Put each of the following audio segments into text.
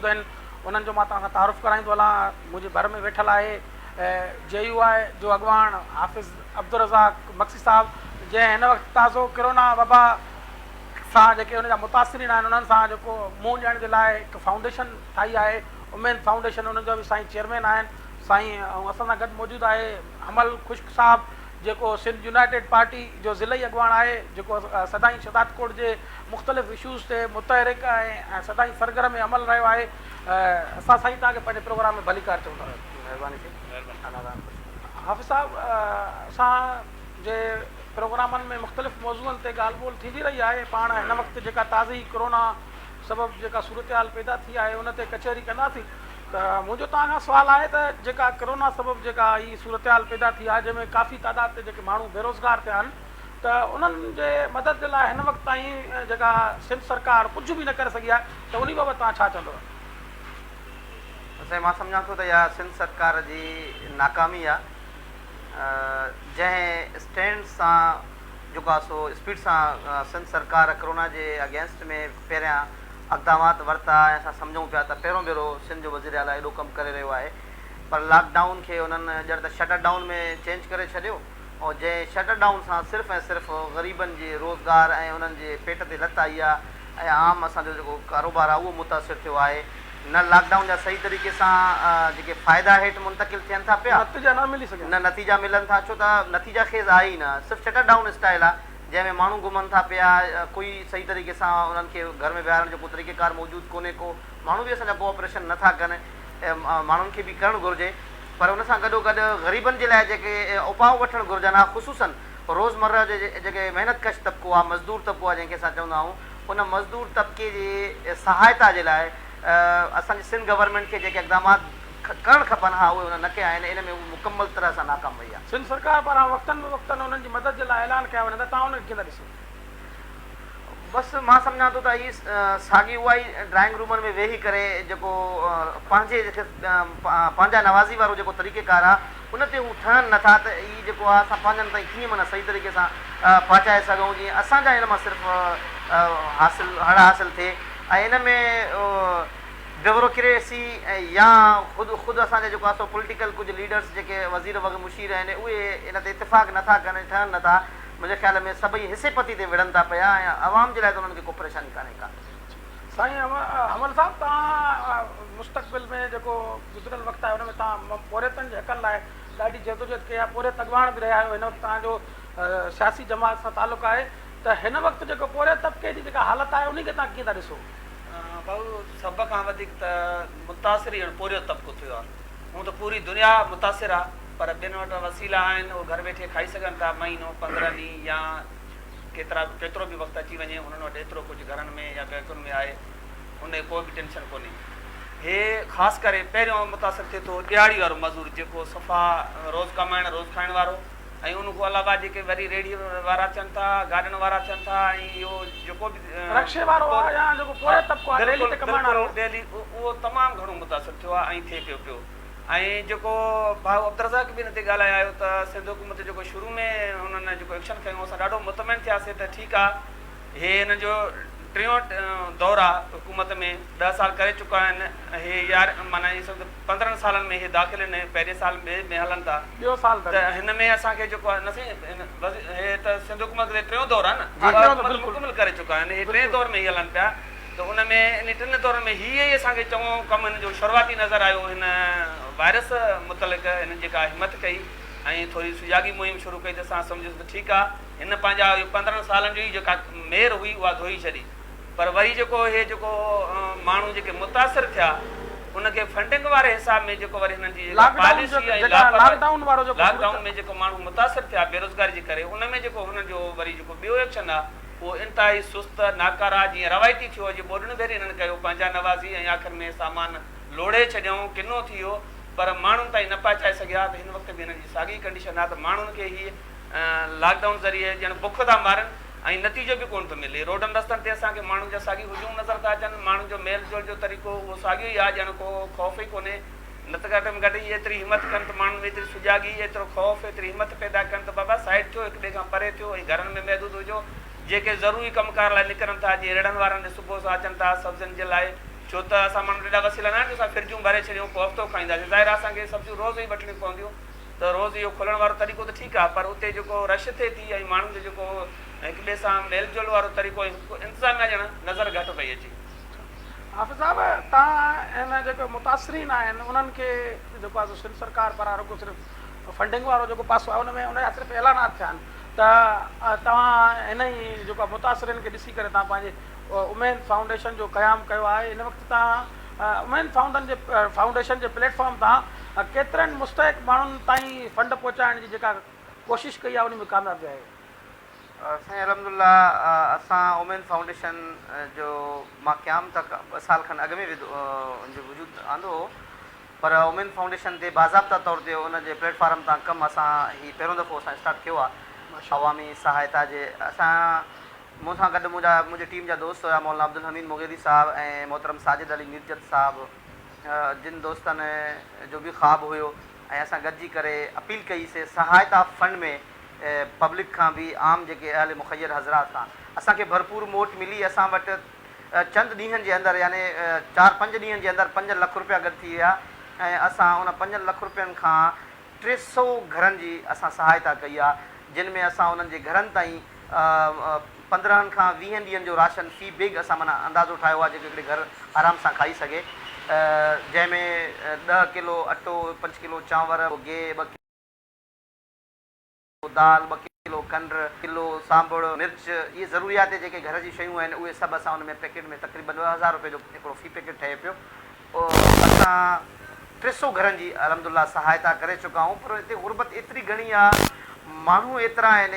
موجود آهن انهن جو مان توهان سان تعارف ڪرائيندو هلان. منهنجي ڀر ۾ ويٺل آهي جي يو آء جو اڳواڻ حافظ عبدالرزاق مگسي صاحب جنهن هن وقت تازو ڪرونا وبا سان جيڪي ان جا متاثرين آهن انهن سان جيڪو منهن ڏيڻ جي لاء هڪ فائونڊيشن ٺاهي آهي اميد فائونڊيشن انهن جا به سائين چيئرمين آهن سائين ۽ اسان سان گڏ موجود آهي حمل خشڪ صاحب جيڪو سنڌ يونائيٽيڊ پارٽي جو ضلعي اڳواڻ آهي جيڪو سدائين شهدادڪوٽ جي مختلف اشوز تي متحرڪ ۽ سدائين سرگرم عمل رهيو آهي اسان سائين توهان کي پنهنجي پروگرام ۾ ڀليڪار چئون ٿا. مهرباني سائين. حافظ صاحب اسان جي پروگرامن ۾ مختلف موضوعن تي ڳالهه ٻولهه ٿيندي رهي آهي پاڻ هن وقت جيڪا تازي ڪرونا سبب جيڪا صورتحال پيدا ٿي آهي ان تي ڪچهري ڪنداسين ته منهنجو توهان کان سوال آهي ته جيڪا ڪرونا سبب جيڪا هي صورتحال پيدا ٿي آهي جنهن ۾ ڪافي تعداد تي جيڪي ماڻهو بيروزگار ٿيا آهن ته انهن جي مدد جي لاء هن وقت تائين جيڪا سنڌ سرڪار ڪجهه به نه ڪري سگهي آهي ته انهي بابت توهان ڇا چوندؤ؟ سائين مان سمجهان ٿو ته اها سنڌ سرڪار جي ناڪامي آ جنهن اسٽينڊ سان جيڪو آ سو اسپيڊ سان سنڌ سرڪار ڪرونا جي اگينسٽ ۾ پهريان اقدامات ورتا ۽ اسان سمجهون پيا ته پهريون ڀيرو سنڌ جو وزير اعليٰ ايڏو ڪم ڪري رهيو آهي پر لاڪ ڊائون کي انهن ڄڻ ته شٽر ڊائون ۾ چينج ڪري ڇڏيو ۽ جنهن شٽر ڊائون سان صرف ۽ صرف غريبن جي روزگار ۽ انهن جي پيٽ تي لت آئي آ ۽ عام اسان جو جيڪو ڪاروبار آهي اهو متاثر ٿيو آهي نه لاڪ ڊائون جا صحيح طريقي سان جيڪي فائدا هيٺ منتقل ٿين ٿا پيا نتيجا نه ملي سگهيا. نه نتيجا ملن ٿا ڇو ته نتيجا خيز آهي ئي نه صرف شٽر ڊائون اسٽائل آهي جنهن ۾ ماڻهو گهمن ٿا پيا ڪوئي صحيح طريقي سان انهن کي گهر ۾ ويهارڻ جو ڪو طريقي ڪار موجود ڪونهي ڪو ماڻهو به اسان جا ڪوآپريشن نه ٿا ڪن ماڻهن کي به ڪرڻ گهرجي پر ان سان گڏو گڏ غريبن جي لاء جيڪي اپاء وٺڻ گهرجن ها خصوصن روز مره جو جيڪي محنت ڪش طبقو آهي مزدور طبقو آهي جنهن کي اسان چوندا آهيون ان مزدور طبقي جي سهائتا جي لاء اسان جي سنڌ گورنمينٽ کي جيڪي اقدامات ڪرڻ کپن ها اهي ان نه ڪيا آهن ان ۾ هو مڪمل طرح سان ناڪام وئي آهي. سنڌ سرڪار پاران وقتن به وقتن انهن جي مدد جي لاء اعلان ڪيا وڃن ٿا توهان ان کي ڪيئن ٿا ڏسو؟ بس مان سمجهان ٿو ته هي ساڳي اها ئي ڊرائنگ رومن ۾ ويهي ڪري جيڪو پنهنجي پنهنجا نوازي وارو جيڪو طريقي ڪار آهي ان تي هو ٺهن نه ٿا ته هي جيڪو آهي اسان پنهنجن تائين ڪيئن معنيٰ صحيح طريقي سان پهچائي سگهون جيئن اسان جا ان مان صرف حاصل هڙ حاصل ٿئي ۽ ان ۾ بيوروڪريسي يا خود خود اسان جا جيڪو آهي سو پوليٽيڪل ڪجهه ليڊرس جيڪي وزير وغ مشير آهن اهي ان تي اتفاق نه ٿا ڪن ۽ ٺهن نه ٿا منهنجي خيال ۾ سڀئي حصي پتي تي وڙهن ٿا پيا ۽ عوام جي لاء ته انهن کي ڪو پريشاني ڪانهي ڪا. سائين حمل صاحب توهان مستقبل ۾ جيڪو گذريل وقت آهي ان ۾ توهان پورهيتن جي حقن لاء ڏاڍي جدوجهد ڪئي آهي پورهيت اڳواڻ به رهيا آهيو هن وقت توهان جو سياسي جماعت سان تعلق آهي ته هن وقت جيڪو پورهيت طبقي جي جيڪا حالت آهي انهي کي توهان ڪيئن ٿا ڏسو؟ ڀائو سڀ کان وڌيڪ ته متاثر ئي هاڻ پورهيت طبقو ٿيو آهي هونء ته پوري دنيا متاثر آهي پر ٻين وٽ وسيلا آهن اهي گهر ويٺي کائي سگهن ٿا مهينو 15 ڏينهن يا ڪيترا ڪيترو به وقت اچي وڃي انهن وٽ ايترو ڪجهه گهرن ۾ يا بئنڪن ۾ آهي ان جي ڪو به ٽينشن ڪونهي. هي خاص ڪري پهريون متاثر ٿئي ٿو ڏهاڙي وارو مزور جيڪو صفا روز ڪمائڻ روز کائڻ وارو ۽ ان کان علاوه جيڪي وري ريڙهي وارا ٿين ٿا گاڏن وارا ٿين ٿا ۽ اهو جيڪو به رڪشي وارو آهي يا جيڪو پورهيت طبقو آهي ڊيلي تي ڪمائڻ وارو. بلڪل ڊيلي اهو تمام گهڻو متاثر ٿيو آهي ۽ ٿئي پيو پيو. ۽ جيڪو ڀائو عبدالرزاق به ان تي ڳالهائي آيو ته سنڌ حڪومت جيڪو شروع ۾ انهن جيڪو ايڪشن کنيو اسان ڏاڍو مطمئن ٿياسي ته ٺيڪ آ هي هنن جو ٽيون دور آ حڪومت ۾ ڏهه سال ڪري چڪا آهن هي يار معنيٰ ائين سمجهه 15 سالن ۾ هي داخل آهن پهرين سال ٻئي ۾ هلن ٿا ٻيو سال ته هن ۾ اسان کي جيڪو آ نه سائين هي ته سنڌ حڪومت کي ٽيون دور آ نه حڪومت مڪمل ڪري چڪا آهن هي ٽئين دور ۾ هي هلن پيا ته ان ۾ انهي ٽن دورن ۾ هي ئي اسان کي چڱو ڪم هن جو شروعاتي نظر آيو هن وائرس متعلق هنن جيڪا همت ڪئي ۽ ٿوري سجاڳي مهم شروع ڪئي ته اسان سمجهيس ته ٺيڪ آ هن پنهنجا اهو 15 سالن جو ئي جيڪا مير هئي اها ڌوئي ڇڏي پر وري جيڪو هي جيڪو ماڻهو جيڪي متاثر ٿيا ان کي فنڊنگ واري حساب ۾ جيڪو وري هنن جي جيڪا پاليسي ۽ لاپرواهي لاڪ ڊائون ۾ جيڪو ماڻهو متاثر ٿيا بيروزگاري جي ڪري ان ۾ جيڪو هنن جو وري جيڪو ٻيو ايڪشن آ اهو انتهائي سست، ناڪاره، جيئن روايتي ٿيو اڄ ٻوڏڻ ڀيري هنن ڪيو پنهنجا نوازي ۽ آخر ۾ سامان لوڙهي ڇڏيائون، ڪنو ٿي ويو پر ماڻهن تائين نه پهچائي سگهيا ته هن وقت به هنن جي ساڳي ڪنڊيشن آهي ته ماڻهن کي هي لاڪ ڊائون ذريعي ڄڻ بک ٿا مارن ۽ نتيجو به ڪونه ٿو ملي. روڊن رستن تي اسان کي ماڻهن جا ساڳي هجوم نظر ٿا اچن، ماڻهن جو ميل جول جو طريقو اهو ساڳيو ئي آهي ڄڻ ڪو خوف ئي ڪونهي. نه ته گهٽ ۾ گهٽ هي ايتري همت ڪن ته ماڻهن ۾ ايتري سجاڳي، ايترو خوف، ايتري همت پيدا ڪن ته بابا سائيڊ ٿيو، هڪ ٻئي کان پري ٿيو ۽ گهرن ۾ محدود هجو. جيڪي ضروري ڪم ڪار لاء نڪرن ٿا، جيئن ريڙهن وارن ڏي صبح سان اچن ٿا، سبزين جي لاء، ڇو ته اسان ماڻهن وٽ ايڏا وسيلا ناهن جو اسان فرجون ڀري ڇڏيون پوء هفتو کائينداسين. ظاهر آهي اسان کي سبزيون روز ئي وٺڻيون پونديون ته روز اهو کولڻ وارو طريقو ته ٺيڪ آهي پر اتي جيڪو رش ٿئي ٿي ۽ ماڻهن جو جيڪو هڪ ٻئي سان ميل جول وارو طريقو ۽ انتظاميا ڄڻ نظر گهٽ پئي اچي. حافظ صاحب تان هن جيڪو متاثرين آهن انهن کي جيڪو آهي سو سنڌ سرڪار پاران رڳو صرف فنڊنگ وارو جيڪو پاسو آهي ان ۾ ان جا صرف اعلانات ٿيا آهن ته توهان هن ئي جيڪو آهي متاثرين کي ڏسي ڪري توهان پنهنجي اميد فائونڊيشن جو قيام ڪيو آهي هن وقت توهان اميد فائونڊن جي فائونڊيشن جي پليٽ فارم تان ڪيترن مستحق ماڻهن تائين فنڊ پهچائڻ جي جيڪا ڪوشش ڪئي آهي ان ۾ ڪامياب ويا آهيو. سائين الحمد لله اسان اميد فائونڊيشن جو مان قيام ته ٻه سال کن اڳ ۾ وڌو ان جو وجود آندو هو پر اميد فائونڊيشن تي باضابطه طور تي ان جي پليٽ فارم تان ڪم اسان هي پهريون دفعو اسان اسٽارٽ ڪيو آهي عوامي سهائتا جي اسان مون سان گڏ منهنجا منهنجي ٽيم جا دوست هيا مولانا عبدالحميد مغيري صاحب ۽ محترم ساجد علي ميرجت صاحب جن دوستن جو به خواب هيو ۽ اسان گڏجي ڪري اپيل ڪئي سي سهائتا فنڊ ۾ پبلڪ کان به عام جيڪي اهل مخير حضرات کان اسان کي ڀرپور موٽ ملي اسان وٽ چند ڏينهن جي اندر يعني چار پنج ڏينهن جي اندر 5 لک روپيا گڏ ٿي ويا ۽ اسان ان 5 لک روپين کان 300 گهرن جي اسان سهائتا ڪئي آ جن ۾ اسان انهن جي گهرن تائين 15 کان 20 ڏينهن جو راشن في بيگ اسان معنيٰ اندازو ٺاهيو آ جيڪو هڪڙي گهر آرام سان کائي سگهي جنهن ۾ 10 ڪلو اٽو، 5 ڪلو چانور، گيهه، 2 ڪلو دال، 2 ڪلو کنڊ، ڪلو سانڀڙ، مرچ اهي ضروريات جيڪي گهر جي شيون آهن اهي سڀ اسان ان ۾ پيڪيٽ ۾ تقريبن 2000 روپيه جو هڪڙو في پيڪيٽ ٺهي پيو. اسان 300 گهرن جي الحمد الله سهائتا ڪري چڪا آهيون پر هتي غربت ايتري گهڻي آ ماڻهو ايترا آهن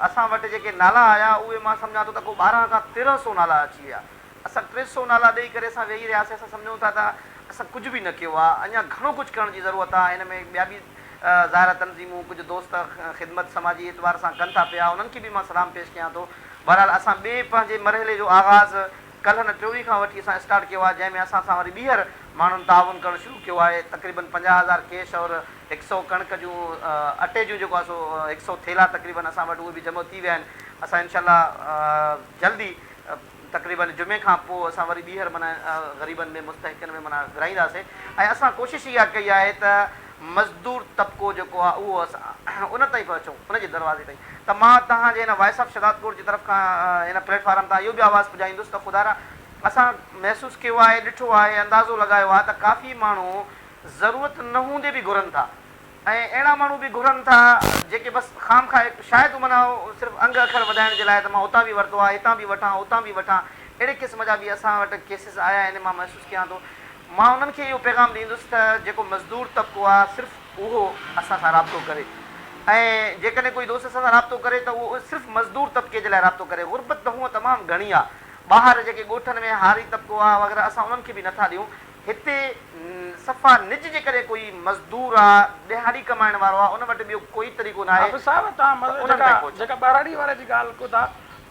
اسان وٽ جيڪي نالا آيا اهي مان سمجهان ٿو ته ڪو 12 کان 13 سو نالا اچي ويا اسان 300 نالا ڏئي ڪري اسان ويهي رهياسين اسان سمجهون ٿا ته اسان ڪجهه به نه ڪيو آ اڃا گهڻو ڪجهه ڪرڻ جي ضرورت آ هن ۾ ٻيا به ظاهر آ تنظيمون ڪجهه دوست خدمت سماجي اعتبار سان ڪن ٿا پيا انهن کي به مان سلام پيش ڪيان ٿو بهرحال اسان ٻئي پنهنجي مرحلي جو آغاز ڪلهه نه ٽيويهه کان وٺي اسان اسٽارٽ ڪيو آهي جنهن ۾ اسان سان وري ٻيهر ماڻهن تعاون ڪرڻ شروع ڪيو آهي تقريبن 50 هزار ڪيش اور هڪ سئو ڪڻڪ جون اٽي جون جيڪو آهي سو هڪ سئو ٿيلها تقريبن اسان وٽ اهي به جمع ٿي ويا آهن اسان انشاء الله جلدي تقريبن جمعي کان پوء اسان وري ٻيهر معنيٰ غريبن ۾ مستحقن ۾ معنيٰ ورهائينداسين ۽ اسان ڪوشش اها ڪئي آهي ته مزدور طبقو جيڪو آهي اهو اسان ان تائين پهچون ان جي دروازي تائين ته مان توهان جي هن وائس آف شهدادڪوٽ جي طرف کان هن پليٽ فارم تان اهو به آواز پڄائيندس ته خدارا اسان محسوس ڪيو آهي ڏٺو آهي اندازو لڳايو آهي ته ڪافي ماڻهو ضرورت نه هوندي به گهرن ٿا ۽ اهڙا ماڻهو به گهرن ٿا جيڪي بس خام خواهه شايد معنيٰ صرف انگ اکر وڌائڻ جي لاء ته مان هتان به ورتو آهي هتان به وٺان هتان به وٺان اهڙي قسم جا به اسان وٽ ڪيسز آيا آهن مان محسوس ڪيان ٿو مان انهن کي اهو پيغام ڏيندس ته جيڪو مزدور طبقو آهي صرف اهو اسان سان رابطو ڪري ۽ جيڪڏهن ڪوئي دوست اسان سان رابطو ڪري ته اهو صرف مزدور طبقي جي لاء رابطو ڪري غربت ته هونء تمام گهڻي آهي ٻاهر جيڪي ڳوٺن ۾ هاري طبقو آهي وغيره اسان انهن کي به نٿا ڏيون هتي صفا نج جيڪڏهن ڪوئي مزدور آهي ڏهاڙي ڪمائڻ وارو آهي ان وٽ ٻيو ڪوئي طريقو ناهي حافظ صاحب توهان ته انهن جيڪا تائين پهچو. جيڪا ٻهراڙي واري جي ڳالهه ڪيو ٿا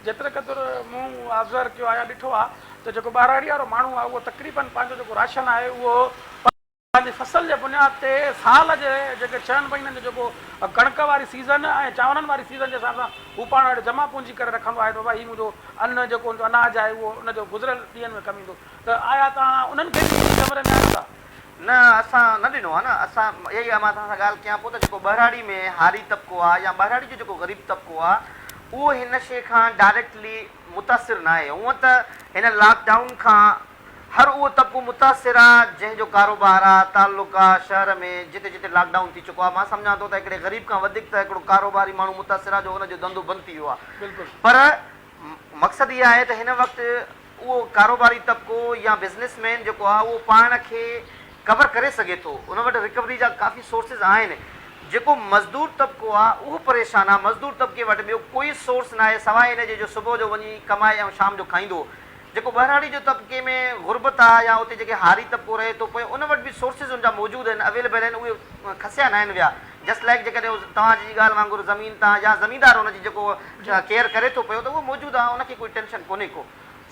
جيتري قدر مون آبزرو ڪيو آهي يا ڏٺو آهي ته جيڪو ٻهراڙي وارو ماڻهو آهي اهو تقريبن پنهنجو جيڪو راشن آهي اهو پنهنجي فصل جي بنياد تي سال جي جيڪي ڇهن مهينن جو جيڪو ڪڻڪ واري سيزن ۽ چانورن واري سيزن جي حساب سان هو پاڻ وٽ جمع پونجي ڪري رکندو آهي ته بابا هي منهنجو ان جيڪو ان جو اناج آهي اهو ان جو گذريل ڏينهن ۾ ڪم ايندو ته آيا توهان انهن کي به ان زمري ۾ آڻيو ٿا؟ نه اسان نه ڏنو آهي نه اسان اها ئي مان توهان سان ڳالهه ڪيان پيو ته جيڪو ٻهراڙي ۾ هاري طبقو آهي يا ٻهراڙي جو جيڪو غريب طبقو آهي اهو هن شيء کان ڊائريڪٽلي متاثر ناهي هونء ته هن لاڪ ڊائون کان هر اهو طبقو متاثر آ جنهن جو ڪاروبار آ تعلق آ شهر ۾ جتي جتي لاڪ ڊائون ٿي چڪو آ مان سمجهان ٿو ته هڪڙي غريب کان وڌيڪ ته هڪڙو ڪاروباري ماڻهو متاثر آ جو ان جو ڌنڌو بند ٿي ويو آ پر مقصد اها آهي ته هن وقت اهو ڪاروباري طبقو يا بزنس مين جيڪو آهي اهو پاڻ کي ڪور ڪري سگهي ٿو ان وٽ رڪوري جا ڪافي سورسز آهن جيڪو مزدور طبقو آهي اهو پريشان آهي مزدور طبقي وٽ ٻيو ڪوئي سورس ناهي سواء ان جي جو صبح جو وڃي ڪمائي ۽ شام جو کائيندو جيڪو ٻهراڙي جو طبقي ۾ غربت آهي يا اتي جيڪي هاري طبقو رهي ٿو پيو ان وٽ به سورسز ان جا موجود آهن اويليبل آهن اهي کسيا ناهن ويا جسٽ لائيڪ جيڪڏهن توهان جي ڳالهه وانگر زمين تان يا زميندار ان جي جيڪو ڪيئر ڪري ٿو پيو ته اهو موجود آهي ان کي ڪوئي ٽينشن ڪونهي ڪو.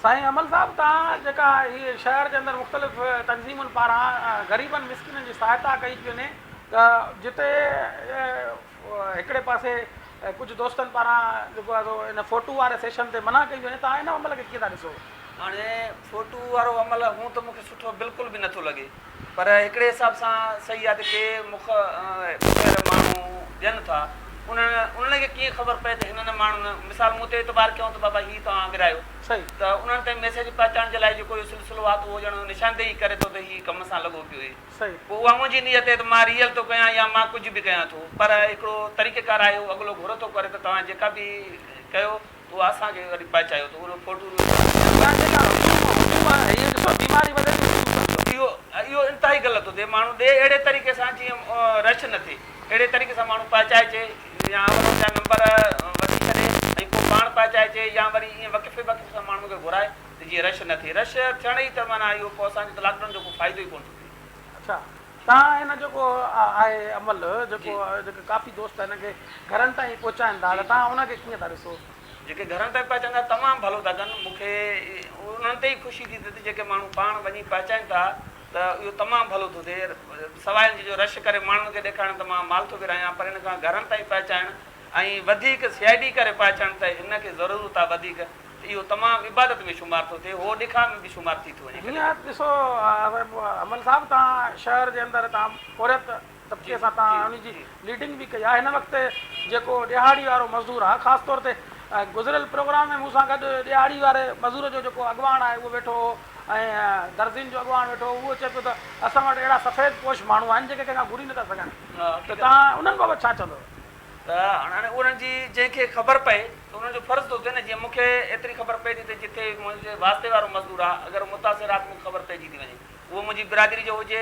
سائين امل صاحب توهان جيڪا هي شهر جي اندر مختلف تنظيمن پاران غريبن مسڪينن جي سهائتا ڪئي پئي وڃي ته جتي هڪڙي پاسي ڪجهه دوستن پاران جيڪو آهي سو ان فوٽو واري سيشن تي منع ڪئي پئي وڃي توهان ان عمل کي ڪيئن ٿا ڏسو؟ هاڻي فوٽو وارو عمل هون ته مون کي سٺو بلڪل به نٿو لڳي پر هڪڙي حساب سان صحيح آهي ته ڪي مک مخير ماڻهو ڏين ٿا انهن انهن کي ڪيئن خبر پئي ته هنن ماڻهن مثال مون تي اعتبار ڪيائون ته بابا هي توهان ورهايو ته انهن تائين ميسيج پهچائڻ جي لاء جيڪو اهو سلسلو آهي ته اهو ڄڻ نشاندهي ڪري ٿو ته هي ڪم سان لڳو پيو اهي پوء اها منهنجي نيت آهي ته مان ريئل ٿو ڪيان يا مان ڪجهه به ڪيان ٿو پر هڪڙو طريقيڪار آهي اهو اڳلو گهر ٿو ڪري ته توهان جيڪا به ڪيو اهو اسان کي وري پهچايو ته اهو فوٽو يا جيڪا هجوم آهي هيء ڏسو بيماري وڌي ٿي اهو اهو انتهائي غلط ٿو ٿئي ماڻهو ڏي اهڙي طريقي سان جيئن رش نه ٿئي اهڙي طريقي سان ماڻهو پهچائجي يا انهن جا نمبر وٺي ڇڏي ۽ پوء پاڻ پهچائجي يا وري ائين وقفي وقفي سان ماڻهن کي گهرائي ته جيئن رش نه ٿئي رش ٿيڻ ئي ته معنيٰ اهو پوء اسان جو ته لاڪ ڊائون جو ڪو فائدو ئي ڪونه ٿو ٿئي. اڇا تان هن جيڪو آهي عمل جيڪو جيڪي ڪافي دوست هن کي گهرن تائين پهچائن ٿا ته تان ان کي ڪيئن ٿا ڏسو؟ جيڪي گهرن تائين پهچائن ٿا تمام ڀلو ٿا ڪن مون کي انهن تي ئي خوشي ٿي ٿئي ته جيڪي ماڻهو پاڻ وڃي پهچائن ٿا ته اهو تمام ڀلو ٿو ٿئي سواء ان جي جو رش ڪري ماڻهن کي ڏيکارڻ ته مان مال ٿو ورهايان پر ان کان گهرن تائين پهچائڻ ۽ وڌيڪ سي I D ڪري پهچائڻ ته هن کي ضرورت آهي وڌيڪ ته اهو تمام عبادت ۾ شمار ٿو ٿئي، هو ڏيکاء ۾ به شمار ٿي ٿو وڃي ڪڏهن هينئر ڪڏهن. ڏسو حمل صاحب توهان شهر جي اندر توهان پورهيت طبقي سان توهان ان جي ليڊنگ به ڪئي آهي هن وقت جيڪو ڏهاڙي وارو مزدور آهي خاص طور تي گذريل پروگرام ۾ مون سان گڏ ڏهاڙي واري مزور جو جيڪو اڳواڻ آهي اهو ويٺو هو ۽ درزين جو اڳواڻ ويٺو هو اهو چئي پيو ته اسان وٽ اهڙا سفيد پوش ماڻهو آهن جيڪي ڪنهن کان گهري نٿا سگهن ته توهان انهن بابت ڇا چوندو؟ ته هاڻي انهن جي جنهن کي خبر پئي ته انهن جو فرض ٿو ٿئي نه جيئن مون کي ايتري خبر پئي ٿي ته جتي منهنجي واسطي وارو مزدور آهي اگر متاثر آهي ته مون کي خبر پئجي ٿي وڃي اهو منهنجي برادري جو هجي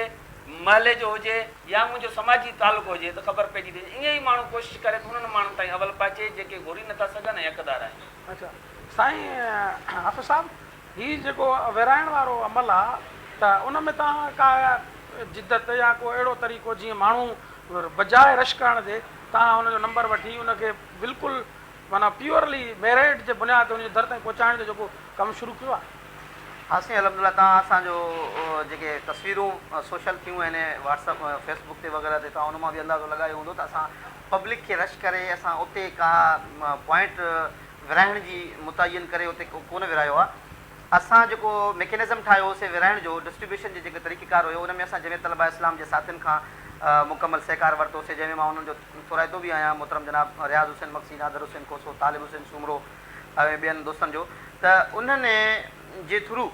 محلي جو هجي يا منهنجو سماجي تعلق هجي ته خبر پئجي ٿي وڃي ائين ئي ماڻهو ڪوشش ڪري ته انهن ماڻهن تائين اول پهچي جيڪي گهري نٿا سگهن ۽ حقدار آهن. اڇا سائين حافظ صاحب هي جيڪو ورهائڻ وارو عمل آ ته ان ۾ توهان ڪا جدت يا ڪو اهڙو طريقو جيئن ماڻهو بجاء رش ڪرڻ جي توهان ان جو نمبر وٺي ان کي بلڪل معنيٰ پيورلي ميرٽ جي بنياد تي ان جي در تائين پهچائڻ جو جيڪو ڪم شروع ڪيو آهي. ها سائين الحمدلله توهان اسان جو جيڪي تصويرون سوشل ٿيون آهن واٽس اپ فيس بڪ تي وغيره تي توهان ان مان به اندازو لڳايو هوندو ته اسان پبلڪ کي رش ڪري اسان اتي ڪا پوائنٽ ورهائڻ جي متعين ڪري اتي ڪونه ورهايو آهي اسان جيڪو ميڪينزم ٺاهيو هوسي ورهائڻ جو ڊسٽريبيوشن جي جيڪو طريقي ڪار هيو ان ۾ اسان جمعيت طلبه اسلام جي ساٿين کان مڪمل سهڪار ورتوسي جنهن ۾ مان انهن جو ٿورائتو به آهيان محترم جناب رياض حسين مگسي، نادر حسين کوسو، طالب حسين سومرو ۽ ٻين دوستن جو ته انهن جي ٿرو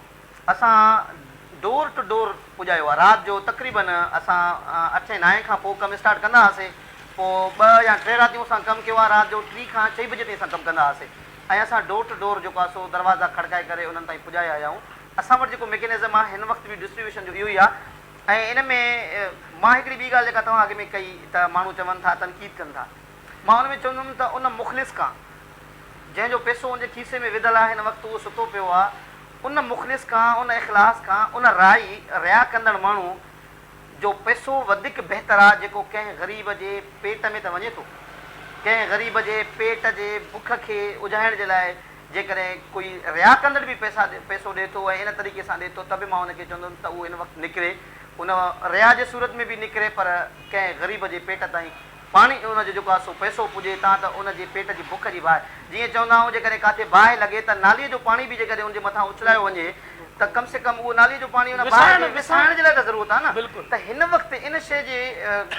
اسان ڊور ٽو ڊور پڄايو آهي رات جو تقريبن اسان اٺين نائين کان پوء ڪم اسٽارٽ ڪندا هئاسي پوء ٻه يا ٽي راتيون اسان ڪم ڪيو آهي رات جو ٽي کان چئين بجي تائين اسان ڪم ڪندا هئاسي ۽ اسان ڊور ٽو ڊور جيڪو آهي سو دروازا کڙڪائي ڪري انهن تائين پڄائي آيا آهيون. اسان وٽ جيڪو ميڪينزم آهي هن وقت به ڊسٽريبيوشن جو اهو ئي آهي ۽ ان ۾ مان هڪڙي ٻي ڳالهه جيڪا توهان اڳ ۾ ڪئي ته ماڻهو چون ٿا تنقيد ڪن ٿا مان ان ۾ چوندم ته ان مخلص کان جنهن جو پئسو ان جي کيسي ۾ وڌل آهي هن وقت اهو ستو پيو آهي ان مخلص کان ان اخلاص کان ان رائي ريا ڪندڙ ماڻهو جو پئسو وڌيڪ بهتر آ جيڪو ڪنهن غريب جي پيٽ ۾ ته وڃي ٿو. ڪنهن غريب جي پيٽ جي بک کي اجهائڻ جي لاء جيڪڏهن ڪوئي ريا ڪندڙ به پئسا پئسو ڏئي ٿو ۽ ان طريقي سان ڏئي ٿو ته به مان ان کي چوندم ته اهو هن وقت نڪري ان ريا جي صورت ۾ به نڪري پر ڪنهن غريب جي پيٽ تائين پاڻي ان جو جيڪو آهي سو پئسو پڄي تان ته ان جي پيٽ جي بک جي باهه جيئن چوندا آهيون جيڪڏهن ڪاٿي باهه لڳي ته ناليء جو پاڻي به جيڪڏهن ان جي مٿان اڇلايو وڃي ته ڪم سي ڪم اهو ناليء جو پاڻي ان باهه کي وسائڻ جي لاء ته ضرورت آهي نه ته هن وقت ان شيء جي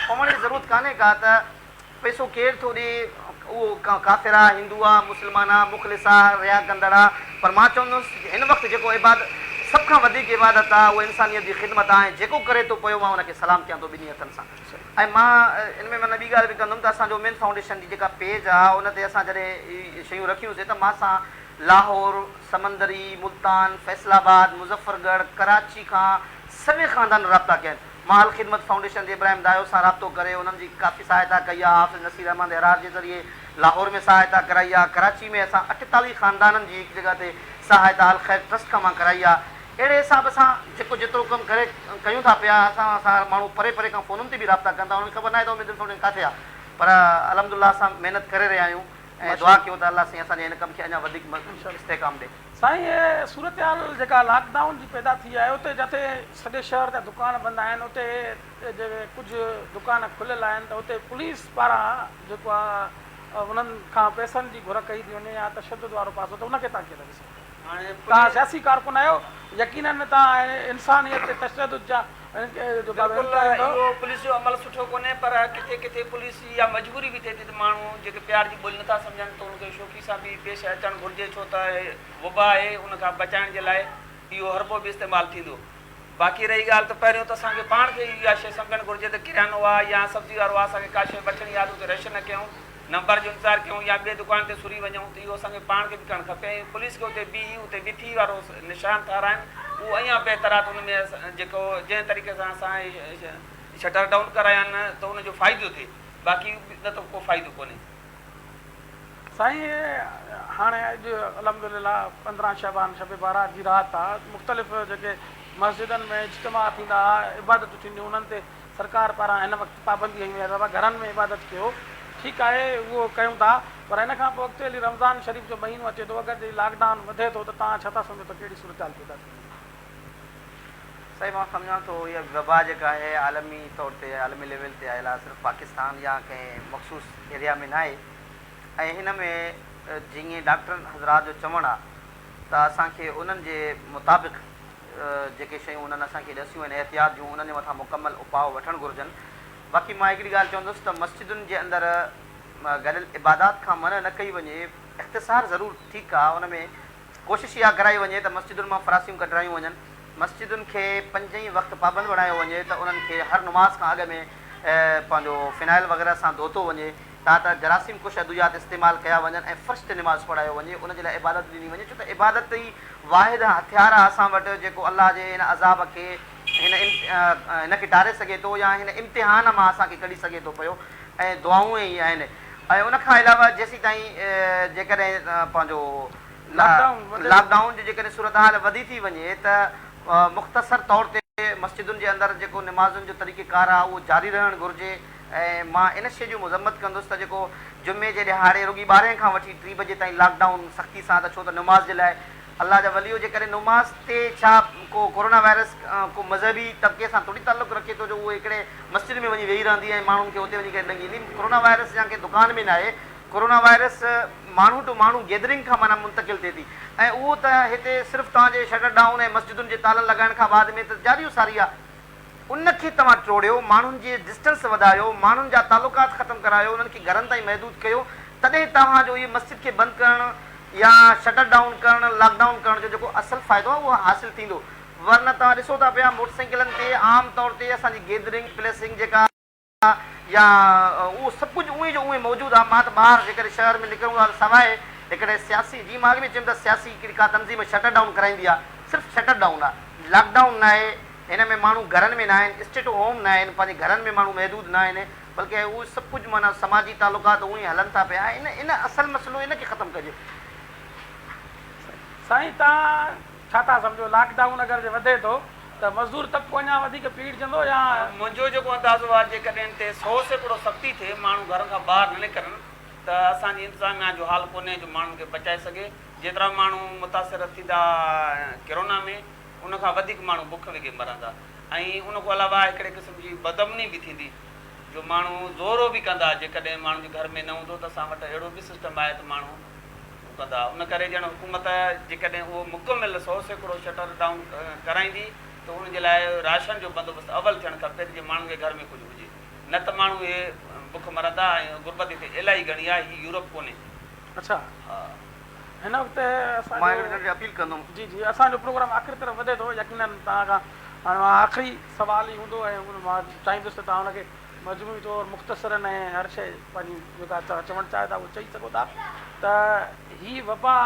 پوڻ جي ضرورت ڪانهي ڪا ته پئسو ڪير ٿو ڏي اهو ڪافر آ هندو آ مسلمان آ مخلص آ ريا ڪندڙ آ پر مان چوندس هن وقت جيڪو عبادت سڀ کان وڌيڪ عبادت آ اهو انسانيت جي خدمت آ ۽ جيڪو ڪري ٿو پيو مان ان کي سلام ڪيان ٿو ٻنهي هٿن سان. ۽ مان ان ۾ معنيٰ ٻي ڳالهه به ڪندم ته اسان جو وومين فائونڊيشن جي جيڪا پيج آ ان تي اسان جڏهن اهي شيون رکيون سي ته مان سان لاهور، سمندري، ملتان، فيصل آباد، مظفر ڳڙهه، ڪراچي کان سوين خاندان رابطا ڪيا آهن. مان الخدمت فائونڊيشن جي ابراهيم دايو سان رابطو ڪري انهن جي ڪافي سهائتا ڪئي آ، حافظ نصير احمد احرار جي ذريعي لاهور ۾ سهائتا ڪرائي آ، ڪراچي ۾ اسان 48 خاندانن جي هڪ جڳهه تي سهائتا الخير ٽرسٽ کان مان ڪرائي آ. اهڙي حساب سان جيڪو جيترو ڪم ڪري ڪيون ٿا پيا اسان سان ماڻهو پري پري کان فونن تي به رابطا ڪن ٿا انهن کي خبر ناهي ته اميد فائونڊيشن ڪاٿي آهي پر الحمد الله اسان محنت ڪري رهيا آهيون ۽ دعا ڪيو ته الله سائين اسان جي هن ڪم کي اڃا وڌيڪ استحڪام ڏي. سائين هي صورتحال جيڪا لاڪ ڊائون جي پيدا ٿي آهي اتي جتي سڄي شهر جا دڪان بند آهن اتي جيڪي ڪجهه دڪان کليل آهن ته اتي پوليس پاران جيڪو آهي انهن کان پئسن جي گهر ڪئي ٿي وڃي يا تشدد وارو پاسو ته ان کي توهان ڪيئن ٿا ڏسو. توهان سياسي ڪارڪن آهيو يقينن توهان انسانيت تي تشدد جا بلڪل اهو پوليس جو عمل سٺو ڪونهي پر ڪٿي ڪٿي پوليس جي اها مجبوري به ٿئي ٿي ته ماڻهو جيڪي پيار جي ٻولي نٿا سمجهن ته ان کي شوخي سان به پيش اچڻ گهرجي ڇو ته وبا آهي ان کان بچائڻ جي لاء اهو حربو به استعمال ٿيندو باقي رهي ڳالهه ته پهريون ته اسان کي پاڻ کي اها شيء سمجهڻ گهرجي ته ڪريانو آهي يا سبزي وارو آهي اسان کي ڪا شيء وٺڻي آهي ته اتي رش نه ڪيون نمبر جو انتظار ڪيون يا ٻئي دڪان تي سري وڃون ته اهو اسان کي پاڻ کي به ڪرڻ کپي ۽ پوليس کي اتي بيهي اتي وٿي وارو نشان ٺهرائن اهو اڃا بهتر آهي ته ان ۾ جيڪو جنهن طريقي سان اسان شٽر ڊائون ڪرايا آهن ته ان جو فائدو ٿئي باقي نه ته ڪو فائدو ڪونهي. سائين هاڻي اڄ الحمدلله 15 شعبان شب بارات جي رات آ مختلف جيڪي مسجدن ۾ اجتماع ٿيندا عبادتون ٿينديون انهن تي سرڪار پاران هن وقت پابندي هنئي وئي آهي ته بابا گهرن ۾ عبادت ڪيو، ٺيڪ آهي اهو ڪيون ٿا پر ان کان پوء اڳتي هلي رمضان شريف جو مهينو اچي ٿو اگر جي لاڪ ڊائون وڌي ٿو ته توهان ڇا ٿا سمجهو ته ڪهڙي صورتحال پيدا ٿيندي؟ سائين مان سمجهان ٿو اها وبا جيڪا آهي عالمي طور تي عالمي ليول تي آيل آهي صرف پاڪستان يا ڪنهن مخصوص ايريا ۾ ناهي ۽ هن ۾ جيئن ڊاڪٽرن حضرات جو چوڻ آهي ته اسان کي انهن جي مطابق جيڪي شيون انهن اسان کي ڏسيون آهن احتياط جون انهن جي مٿان مڪمل اپاء وٺڻ گهرجن. باقي مان هڪڙي ڳالهه چوندس ته مسجدن جي اندر گڏيل عبادات کان منع نه ڪئي وڃي اختصار ضرور ٺيڪ آ ان ۾ ڪوشش اها ڪرائي وڃي ته مسجدن مان فراسيون ڪڍرايون وڃن مسجدن کي پنجئين وقت پابند بڻايو وڃي ته انهن کي هر نماز کان اڳ ۾ پنهنجو فنائل وغيره سان ڌوتو وڃي تان ته جراثيم ڪش ادويات استعمال ڪيا وڃن ۽ فرش تي نماز پڙهايو وڃي ان جي لاء عبادت ڏني وڃي ڇو ته عبادت ئي واحد هٿيار آهي اسان وٽ جيڪو الله جي هن عذاب کي هن هن کي ٽاري سگهي ٿو يا هن امتحان مان اسان کي ڪڍي سگهي ٿو پيو ۽ دعائون ئي آهن ۽ ان کان علاوه جيسيتائين جيڪڏهن پنهنجو لاڪ ڊائون جي جيڪڏهن صورتحال وڌي ٿي وڃي ته مختصر طور تي مسجدن جي اندر جيڪو نمازن جو طريقه ڪار آهي اهو جاري رهڻ گهرجي ۽ مان ان شيء جو مذمت ڪندس ته جيڪو جمعي جي ڏهاڙي رڳي ٻارهين کان وٺي ٽي بجي تائين لاڪ ڊائون سختي سان ته ڇو ته نماز جي لاء الله جا وليو جيڪڏهن نماز تي ڇا ڪو ڪورونا وائرس ڪو مذهبي طبقي سان ٿوري تعلق رکي ٿو جو اهو هڪڙي مسجد ۾ وڃي ويهي رهندي ۽ ماڻهن کي اتي وڃي ڪري ڏنگيندي ڪورونا وائرس يا ڪنهن دڪان ۾ ناهي ڪورونا وائرس ماڻهو ٽو ماڻهو گيدرنگ کان معنيٰ منتقل ٿئي ٿي ۽ اهو ته هتي صرف توهان جي شٽر ڊائون ۽ مسجدن جي تالن لڳائڻ کان بعد ۾ ته جاري و ساري آهي ان کي توهان ٽوڙيو، ماڻهن جي ڊسٽنس وڌايو، ماڻهن جا تعلقات ختم ڪرايو، انهن کي گهرن تائين محدود ڪيو، تڏهن توهان جو اهي مسجد کي بند ڪرڻ يا شٽر ڊائون ڪرڻ، لاڪ ڊائون ڪرڻ جو جيڪو اصل فائدو آهي اهو حاصل ٿيندو. ورنه توهان ڏسو ٿا پيا موٽر سائيڪلن تي عام طور تي اسان جي گيدرنگ، پليسنگ جيڪا. يا اهو سڀ ڪجهه اونهي جو اونهي موجود آهي. مان ته ٻاهر جيڪڏهن شهر ۾ نڪرون ٿا ته سواء هڪڙي سياسي جيئن مان اڳ ۾ چيم ته سياسي هڪڙي ڪا تنظيم شٽر ڊائون ڪرائيندي آهي صرف شٽر ڊائون آهي لاڪ ڊائون ناهي هن ۾ ماڻهو گهرن ۾ ناهن اسٽي ٽو هوم ناهن پنهنجي گهرن ۾ ماڻهو محدود ناهن بلڪه اهو سڀ ڪجهه معنيٰ سماجي تعلقات اونهي هلن ٿا پيا ان ان اصل مسئلو ان کي ختم ڪجي. سائين تان ڇا ٿا سمجهو لاڪ ڊائون اگر جي وڌي ٿو ته مزدور طبقو اڃا وڌيڪ پيڙجندو يا. منهنجو جيڪو اندازو آهي جيڪڏهن ان تي 100% سختي ٿئي ماڻهو گهرن کان ٻاهر نه نڪرن ته اسان جي انتظاميا جو حال ڪونهي جو ماڻهن کي بچائي سگهي جيترا ماڻهو متاثر ٿيندا ڪرونا ۾ ان کان وڌيڪ ماڻهو بک وگهي مرندا ۽ ان کان علاوه هڪڙي قسم جي بدامني به ٿيندي جو ماڻهو زورو به ڪندا جيڪڏهن ماڻهن جي گهر ۾ نه هوندو ته اسان وٽ اهڙو به سسٽم آهي ته ماڻهو ڪندا ان ڪري ڄڻ حڪومت جيڪڏهن اهو مڪمل 100% شٽر ڊائون ڪرائيندي ته ان جي لاء راشن جو بندوبست اول ٿيڻ کپي ته جيئن ماڻهن کي گهر ۾ ڪجهه هجي نه ته ماڻهو اهي بک مرندا ۽ غربت هتي الاهي گهڻي آهي هي يورپ ڪونهي. اڇا ها. هن وقت اسان مان جو هڪڙي ننڍڙي اپيل ڪندم. جي جي اسان جو پروگرام آخر طرف وڌي ٿو يقينن توهان کان هاڻي آخري سوال ئي هوندو ۽ مان چاهيندس ته توهان ان کي مجموعي طور مختصراً ۽ هر شيء پنهنجي جيڪا توهان چوڻ چاهيو ٿا اهو چئي سگهو ٿا ته هي وبا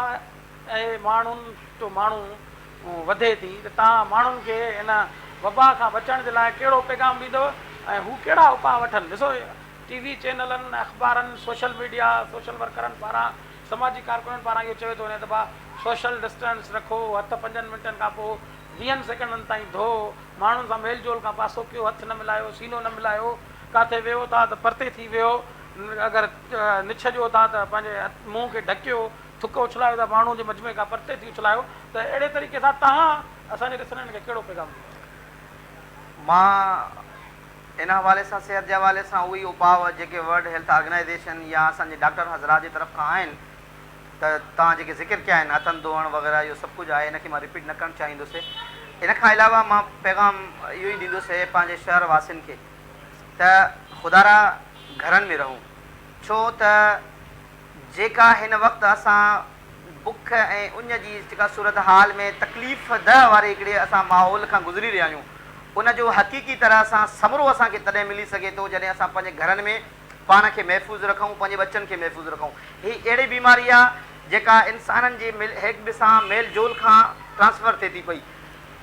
۽ ماڻهن ٽو ماڻهو وڌي ٿي ته توهان ماڻهن کي هن وبا کان بچڻ جي لاء ڪهڙو پيغام ڏيندؤ ۽ هو ڪهڙا اپاء وٺن ڏسو ٽي وي چينلن اخبارن سوشل ميڊيا سوشل ورڪرن پاران سماجي ڪارڪنن پاران اهو چيو ٿو وڃي ته ڀا سوشل ڊسٽنس رکو هٿ پنجن منٽن کان پوء ويهن سيڪنڊن تائين ڌو ماڻهن سان ميل جول کان پاسو ڪيو، هٿ نه ملايو، سينو نه ملايو، ڪاٿي ويهو ٿا ته پرتي ٿي ويهو، اگر نڇ ڏيو ٿا ته پنهنجي منهن کي ڍڪيو، ٿڪ اڇلايو ٿا ماڻهو جي مجمعي کان پرتي ٿي اڇلايو ته اهڙي طريقي سان توهان اسان جي ڏسندڙن کي ڪهڙو پيغام ڏيندؤ؟ مان ان حوالي سان صحت جي حوالي سان اهي ئي اپاء جيڪي ورلڊ هيلٿ آرگنائيزيشن يا اسان جي ڊاڪٽر حضرات جي طرف کان آهن. ته توهان جيڪي ذڪر ڪيا آهن هٿن ڌوئڻ وغيره اهو سڀ ڪجهه آهي ان کي مان رپيٽ نه ڪرڻ چاهيندس. ان کان علاوه مان پيغام اهو ئي ڏيندس پنهنجي شهر واسين کي ته خدارا گهرن ۾ رهون ڇو ته جيڪا هن وقت اسان بک ۽ اڃ جي جيڪا صورتحال ۾ تڪليف ده واري هڪڙي اسان ماحول کان گذري رهيا آهيون ان جو حقيقي طرح سان ثمرو اسان کي تڏهن ملي سگهي ٿو جڏهن اسان پنهنجي گهرن ۾ پاڻ کي محفوظ رکون پنهنجي ٻچن کي محفوظ رکون هي اهڙي بيماري آ جيڪا انسانن جي هڪ ٻئي سان ميل جول کان ٽرانسفر ٿئي ٿي پئي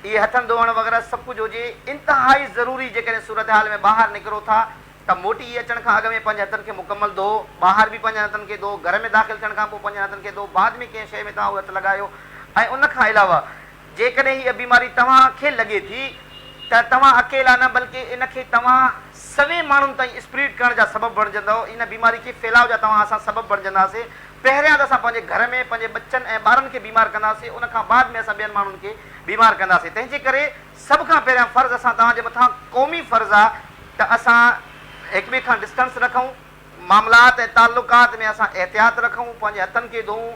اهي هٿن ڌوئڻ وغيره سڀ ڪجهه هجي انتهائي ضروري جيڪڏهن صورتحال ۾ ٻاهر نڪرو ٿا ته موٽي اچڻ کان اڳ ۾ پنهنجي هٿن کي مڪمل ڌوئو، ٻاهر به پنهنجن هٿن کي ڌوئو، گهر ۾ داخل ٿيڻ کان پوء پنهنجن هٿن کي ڌوئو، بعد ۾ ڪنهن شيء ۾ توهان اهي هٿ لڳايو ۽ ان کان علاوه جيڪڏهن هيء بيماري توهان کي لڳي ٿي ته توهان اڪيلا نه بلڪه ان کي توهان سوين ماڻهن تائين اسپريڊ ڪرڻ جا سبب بڻجندؤ، ان بيماري کي ڦهلاء جا توهان اسان سبب بڻجنداسين، پهريان ته اسان پنهنجي گهر ۾ پنهنجي ٻچن ۽ ٻارن کي بيمار ڪنداسين ان کان بعد ۾ اسان ٻين ماڻهن کي بيمار ڪنداسين تنهن جي ڪري سڀ کان پهريان فرض اسان توهان جي مٿان قومي فرض آ ته اسان هڪ ٻئي کان ڊسٽنس رکون، معاملات ۽ تعلقات ۾ اسان احتياط رکون، پنهنجي هٿن کي ڌوئون،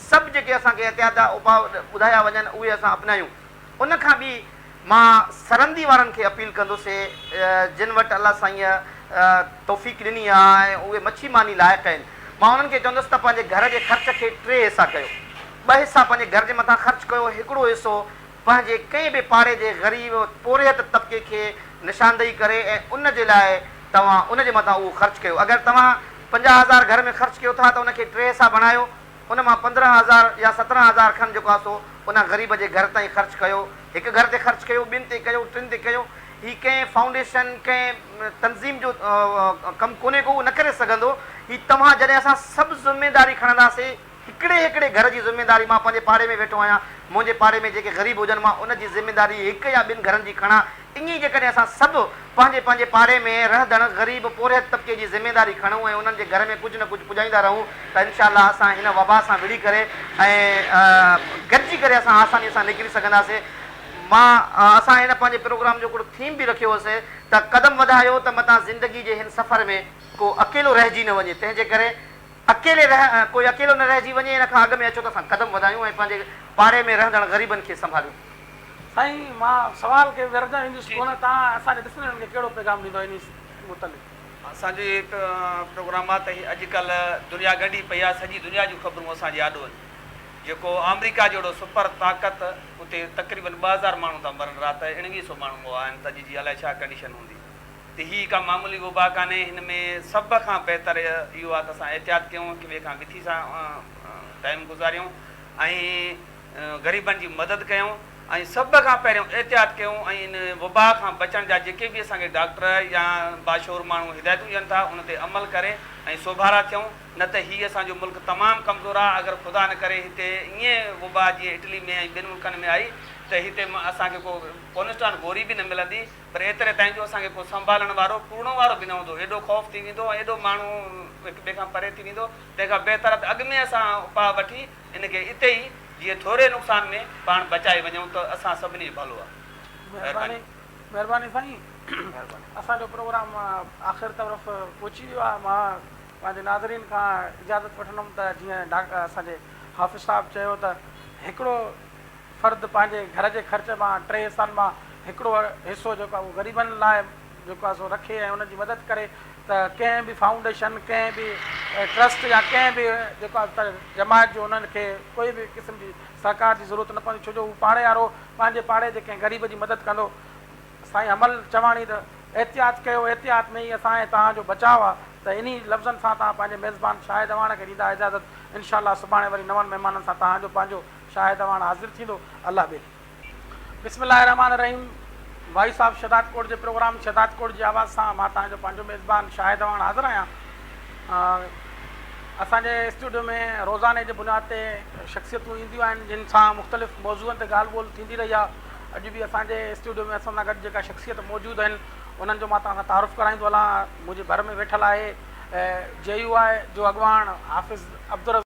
سڀ جيڪي اسان کي احتياط جا اپاء ٻڌايا وڃن اهي اسان اپنايون. ان کان ٻي مان سرندي وارن کي اپيل ڪندس جن وٽ الله سائينء توفيق ڏني آ ۽ اهي مڇي ماني لائق آهن، مان انهن کي چوندس ته پنهنجي گهر جي خرچ کي ٽي حصا ڪيو، ٻه حصا پنهنجي گهر جي مٿان خرچ ڪيو، هڪڙو حصو پنهنجي ڪنهن به پاڙي جي غريب پورهيت طبقي کي نشاندهي ڪري ۽ ان جي لاء توهان ان جي مٿان اهو خرچ ڪيو. اگر توهان 50 هزار گهر ۾ خرچ ڪيو ٿا ته ان کي ٽي حصا بڻايو، ان مان 15 هزار يا 17 هزار کن جيڪو آهي سو ان غريب جي گهر تائين خرچ ڪيو. هڪ گهر تي خرچ ڪيو، ٻن تي ڪيو، ٽن تي ڪيو. هي ڪنهن فائونڊيشن، ڪنهن تنظيم جو ڪم ڪونهي ڪو، اهو نه ڪري سگهندو. هي توهان جڏهن اسان سڀ ذميداري کڻنداسين، هڪڙي هڪڙي گهر جي ذميداري مان پنهنجي پاڙي ۾ ويٺو آهيان، منهنجي پاڙي ۾ جيڪي غريب هجن مان ان جي ذميداري هڪ يا ٻن گهرن جي کڻان، ائين ئي جيڪڏهن اسان سڀ پنهنجي پنهنجي پاڙي ۾ رهندڙ غريب پورهيت طبقي جي ذميداري کڻون ۽ انهن جي گهر ۾ ڪجهه نه ڪجهه پڄائيندا رهون ته انشاء الله اسان هن وبا سان وڙهي ڪري ۽ گڏجي ڪري اسان آساني سان نڪري سگهنداسين. مان اسان هن پنهنجي پروگرام جو هڪڙو ٿيم به رکيو هوسين ته قدم وڌايو ته متان زندگي جي هن سفر ۾ ڪو اڪيلو رهجي نه وڃي تنهن جي ڪري اڪيلي رهه ڪوئي اڪيلو نه رهجي وڃي ان کان اڳ ۾ اچو ته اسان قدم وڌايون ۽ پنهنجي پاڙي ۾ رهندڙ غريبن کي سنڀاليون. سائين مان سوال کي ورجائيندس ويندس ڪونه توهان اسان جي ڏسندڙن کي ڪهڙو پيغام ڏيندو انهي متعلق. اسان جو هي پروگرام آ ته هي اڄ ڪلهه دنيا ڳنڍي پئي آ سڄي دنيا جون خبرون اسان جي آڏو آهن جيڪو آمريڪا جهڙو سپر طاقت اتي تقريبن 2000 ماڻهو ٿا مرن رات 19 سو ماڻهو مئا آهن ته اڄ جي الائي ڇا ڪنڊيشن هوندي. ته هي ڪا معمولي وبا ڪانهي، هن ۾ سڀ کان بهتر اهو آهي ته اسان احتياط ڪيون، هڪ ٻئي کان وٿي سان ٽائيم گذاريون ۽ غريبن جي مدد ڪيون ۽ سڀ کان پهريون احتياط ڪيون ۽ ان وبا کان بچڻ جا جيڪي به اسان کي ڊاڪٽر يا باشعور ماڻهو هدايتون ڏين ٿا ان تي عمل ڪري ۽ سوڀارا ٿيون نه ته هي اسان جو ملڪ تمام ڪمزور آهي اگر خدا نه ڪري هتي ائين وبا جيئن اٽلي ۾ ۽ ٻين ملڪن ۾ آئي ته هتي اسان کي ڪو ڪونسٽان گوري به نه ملندي پر ايتري تائين جو اسان کي ڪو سنڀالڻ وارو، پورڻو وارو به نه هوندو. ايڏو خوف ٿي ويندو ۽ ايڏو ماڻهو هڪ ٻئي کان پري ٿي ويندو، تنهن کان بهتر آهي ته اڳ ۾ اسان اپاء وٺي ان کي اتي ئي جيئن ٿوري نقصان ۾ پاڻ بچائي وڃون ته اسان سڀني جو ڀلو آهي. مهرباني. مهرباني سائين اسان جو پروگرام آخر طرف پهچي ويو آهي مان پنهنجي ناظرين کان اجازت وٺندم ته جيئن اسان جي حافظ صاحب چيو ته هڪڙو فرد پنهنجي گهر جي خرچ مان ٽي حصن مان هڪڙو حصو جيڪو آهي اهو غريبن لاء جيڪو آهي سو رکي ۽ انهن جي مدد ڪري ته ڪنهن به فائونڊيشن ڪنهن به ٽرسٽ يا ڪنهن به جيڪو آهي ته جماعت جو انهن کي ڪوئي به قسم جي سهڪار جي ضرورت نه پوندي ڇو جو هو پاڙي وارو پنهنجي پاڙي جي ڪنهن غريب جي مدد ڪندو. سائين حمل چواڻي ته احتياط ڪيو احتياط ۾ ئي اسان ۽ توهان جو بچاء آ ته انهي لفظن سان توهان پنهنجي ميزبان شاهد اعواڻ کي ڏيندا اجازت انشاء الله سڀاڻي وري نون مهمانن سان توهان جو پنهنجو شاهد اعواڻ حاضر ٿيندو الله ٻيلي. بسم الله الرحمٰن الرحيم وائس آف شهدادڪوٽ جي پروگرام شهدادڪوٽ جي آواز سان مان توهان جو پنهنجو ميزبان شاهد اعواڻ حاضر آهيان اسان جي اسٽوڊيو ۾ روزاني جي بنياد تي شخصيتون اينديون آهن جن سان مختلف موضوعن تي ڳالهه ٻولهه ٿيندي رهي آهي اڄ به اسان جي اسٽوڊيو ۾ اسان سان گڏ جيڪا شخصيت موجود آهن انهن جو مان توهان سان تعارف ڪرائيندو هلان منهنجي ڀر ۾ ويٺل آهي جي يو آء جو اڳواڻ حافظ عبدالرزاق.